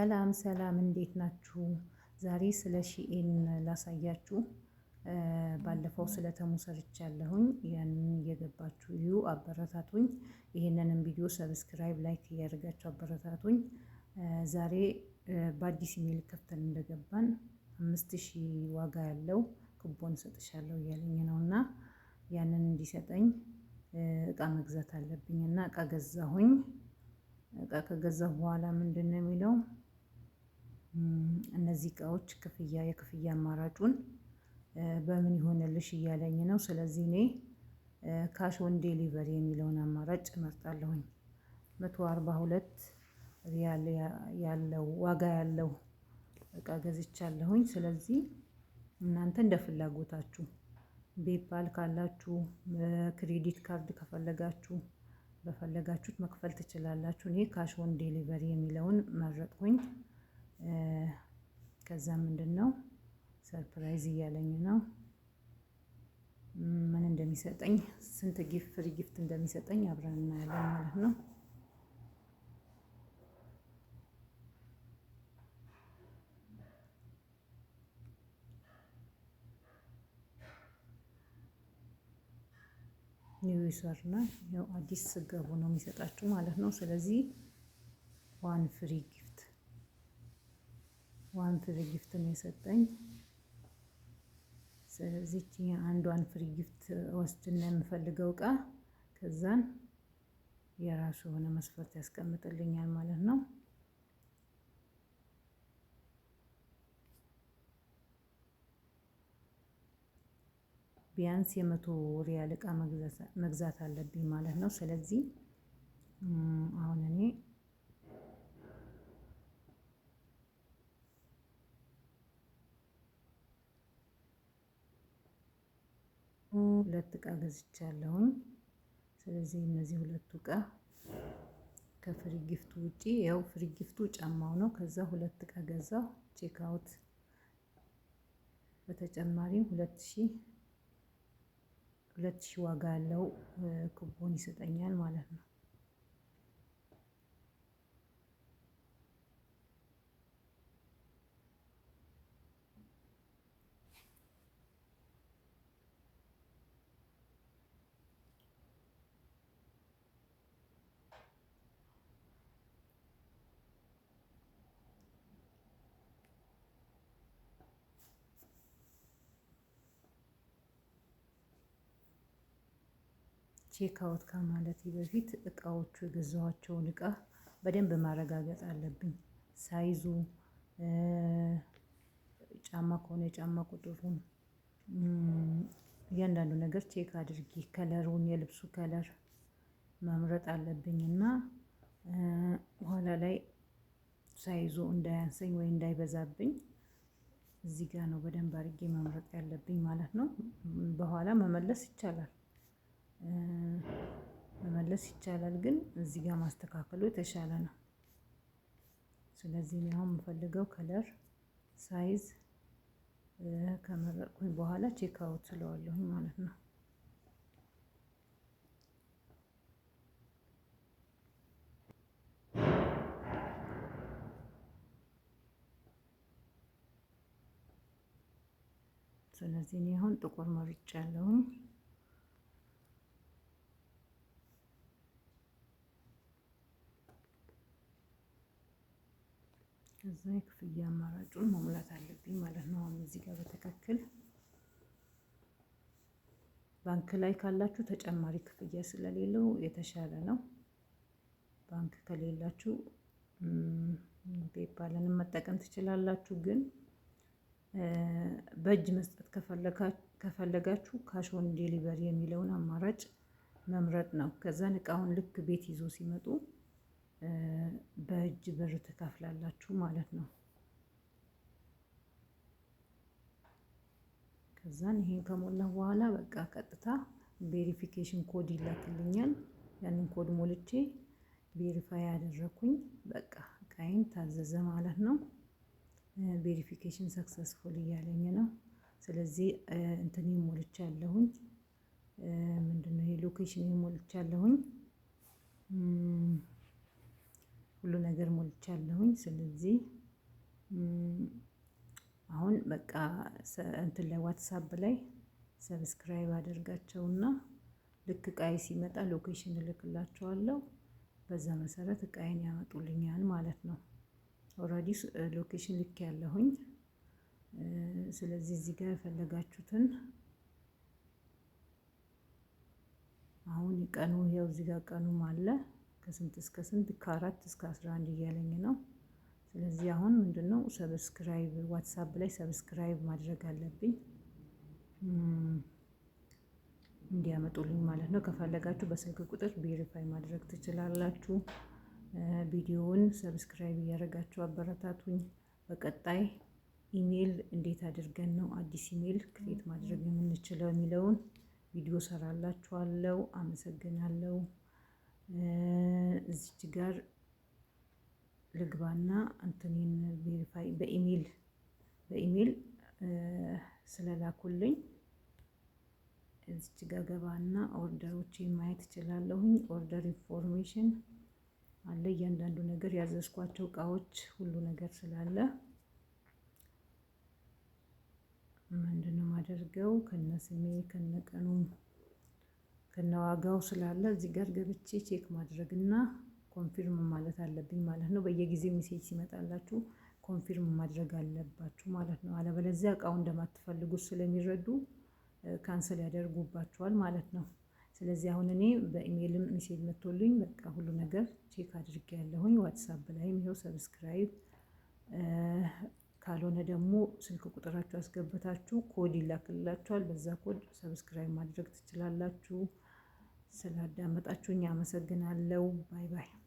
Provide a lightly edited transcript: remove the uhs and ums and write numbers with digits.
ሰላም ሰላም፣ እንዴት ናችሁ? ዛሬ ስለ Shein ላሳያችሁ። ባለፈው ስለ Temu ሰርቻለሁኝ። ያንን እየገባችሁ እዩ፣ አበረታቱኝ። ይህንንም ቪዲዮ subscribe፣ like እያደረጋችሁ አበረታቱኝ። ዛሬ በአዲስ ኢሜል ከፍተን እንደገባን 5000 ዋጋ ያለው ኩፖን ሰጥሻለሁ እያለኝ ነው እና ያንን እንዲሰጠኝ እቃ መግዛት አለብኝ እና እቃ ገዛሁኝ። እቃ ከገዛሁ በኋላ ምንድን ነው የሚለው፣ እነዚህ እቃዎች ክፍያ የክፍያ አማራጩን በምን ይሆንልሽ እያለኝ ነው። ስለዚህ እኔ cash on delivery የሚለውን አማራጭ እመርጣለሁኝ። 142 ሪያል ያለው ዋጋ ያለው እቃ ገዝቻለሁኝ። ስለዚህ እናንተ እንደ ፍላጎታችሁ PayPal ካላችሁ፣ credit card ከፈለጋችሁ በፈለጋችሁት መክፈል ትችላላችሁ። እኔ cash on delivery የሚለውን መረጥኩኝ። ከዛ ምንድን ነው surprise እያለኝ ነው። ምን እንደሚሰጠኝ፣ ስንት gift free gift እንደሚሰጠኝ አብረን እናያለን ማለት ነው። New user ነው፣ ያው አዲስ ስገቡ ነው የሚሰጣችሁ ማለት ነው። ስለዚህ one free gift ነው የሰጠኝ። ስለዚህ አንዷን free gift ወስድና የምፈልገው እቃ ከዛን የራሱ የሆነ መስፈርት ያስቀምጥልኛል ማለት ነው። ቢያንስ የ100 ሪያል እቃ መግዛት አለብኝ ማለት ነው። ስለዚህ አሁን እኔ ሁለት እቃ ገዝቻለሁኝ። ስለዚህ እነዚህ ሁለቱ እቃ ከ free gift ኡ ውጪ፣ ያው free gift ኡ ጫማው ነው። ከዛ ሁለት እቃ ገዛሁ። Check out በተጨማሪም 2000 ዋጋ ያለው ኩፖን ይሰጠኛል ማለት ነው። Check out ከማለቴ በፊት እቃዎቹ የገዛኋቸውን እቃ በደንብ ማረጋገጥ አለብኝ። Size ኡ፣ ጫማ ከሆነ የጫማ ቁጥሩን፣ እያንዳንዱ ነገር check አድርጌ color ኡን፣ የልብሱ color መምረጥ አለብኝ እና ኋላ ላይ size ኡ እንዳያንሰኝ ወይ እንዳይበዛብኝ እዚህ ጋር ነው በደንብ አድርጌ መምረጥ ያለብኝ ማለት ነው። በኋላ መመለስ ይቻላል፣ መመለስ ይቻላል፣ ግን እዚህ ጋር ማስተካከሉ የተሻለ ነው። ስለዚህ እኔ አሁን የምፈልገው color፣ size ከመረጥኩኝ በኋላ check out ስለዋለሁኝ ማለት ነው። ስለዚህ እኔ አሁን ጥቁር መርጫለሁኝ። ከዛ የክፍያ አማራጩን መሙላት አለብኝ ማለት ነው። አሁን እዚህ ጋር በትክክል ባንክ ላይ ካላችሁ ተጨማሪ ክፍያ ስለሌለው የተሻለ ነው። ባንክ ከሌላችሁ PayPal ንም መጠቀም ትችላላችሁ። ግን በእጅ መስጠት ከፈለጋችሁ cash on delivery የሚለውን አማራጭ መምረጥ ነው። ከዛን እቃውን ልክ ቤት ይዞ ሲመጡ በእጅ ብር ትከፍላላችሁ ማለት ነው። ከዛን ይሄን ከሞላሁ በኋላ በቃ ቀጥታ verification code ይላክልኛል። ያንን ኮድ ሞልቼ verify ያደረኩኝ በቃ እቃዬን ታዘዘ ማለት ነው። Verification successful እያለኝ ነው። ስለዚህ እንትን ሞልቻለሁኝ። ምንድነው ይሄ? Location ሞልቻለሁኝ። ሁሉ ነገር ሞልቻለሁኝ። ስለዚህ አሁን በቃ እንትን ላይ WhatsApp ላይ subscribe አደርጋቸውና ልክ እቃዬ ሲመጣ location እልክላቸዋለሁ። በዛ መሰረት እቃዬን ያመጡልኛል ማለት ነው። Already location ልኬያለሁኝ። ስለዚህ እዚህ ጋር የፈለጋችሁትን አሁን ቀኑ ያው እዚህ ጋር ቀኑም አለ፣ ከስንት እስከ ስንት፣ ከ4 እስከ 11 እያለኝ ነው። ስለዚህ አሁን ምንድነው subscribe WhatsApp ላይ subscribe ማድረግ አለብኝ እንዲያመጡልኝ ማለት ነው። ከፈለጋችሁ በስልክ ቁጥር verify ማድረግ ትችላላችሁ። ቪዲዮውን subscribe እያደረጋችሁ አበረታቱኝ። በቀጣይ ኢሜይል እንዴት አድርገን ነው አዲስ email create ማድረግ የምንችለው የሚለውን ቪዲዮ ሰራላችኋለሁ። አመሰግናለሁ። እዚች ጋር ልግባና እንትኔን verify በ email ስለላኩልኝ እዚች ጋር ገባና order ኦቼን ማየት እችላለሁኝ። Order information አለ፣ እያንዳንዱ ነገር ያዘዝኳቸው እቃዎች ሁሉ ነገር ስላለ ምንድነው ማደርገው ከነስሜ፣ ከነቀኑ፣ ከነዋጋው ስላለ እዚህ ጋር ገብቼ check ማድረግና confirm ማለት አለብኝ ማለት ነው። በየጊዜው message ሲመጣላችሁ confirm ማድረግ አለባችሁ ማለት ነው። አለበለዚያ እቃው እንደማትፈልጉት ስለሚረዱ cancel ያደርጉባችኋል ማለት ነው። ስለዚህ አሁን እኔ በ email ም message መጥቶልኝ በቃ ሁሉ ነገር check አድርጌያለሁኝ። WhatsApp ላይም ይኸው subscribe፣ ካልሆነ ደግሞ ስልክ ቁጥራችሁ አስገብታችሁ ኮድ ይላክላችኋል። በዛ code subscribe ማድረግ ትችላላችሁ። ስላዳመጣችሁኝ አመሰግናለሁ። Bye bye።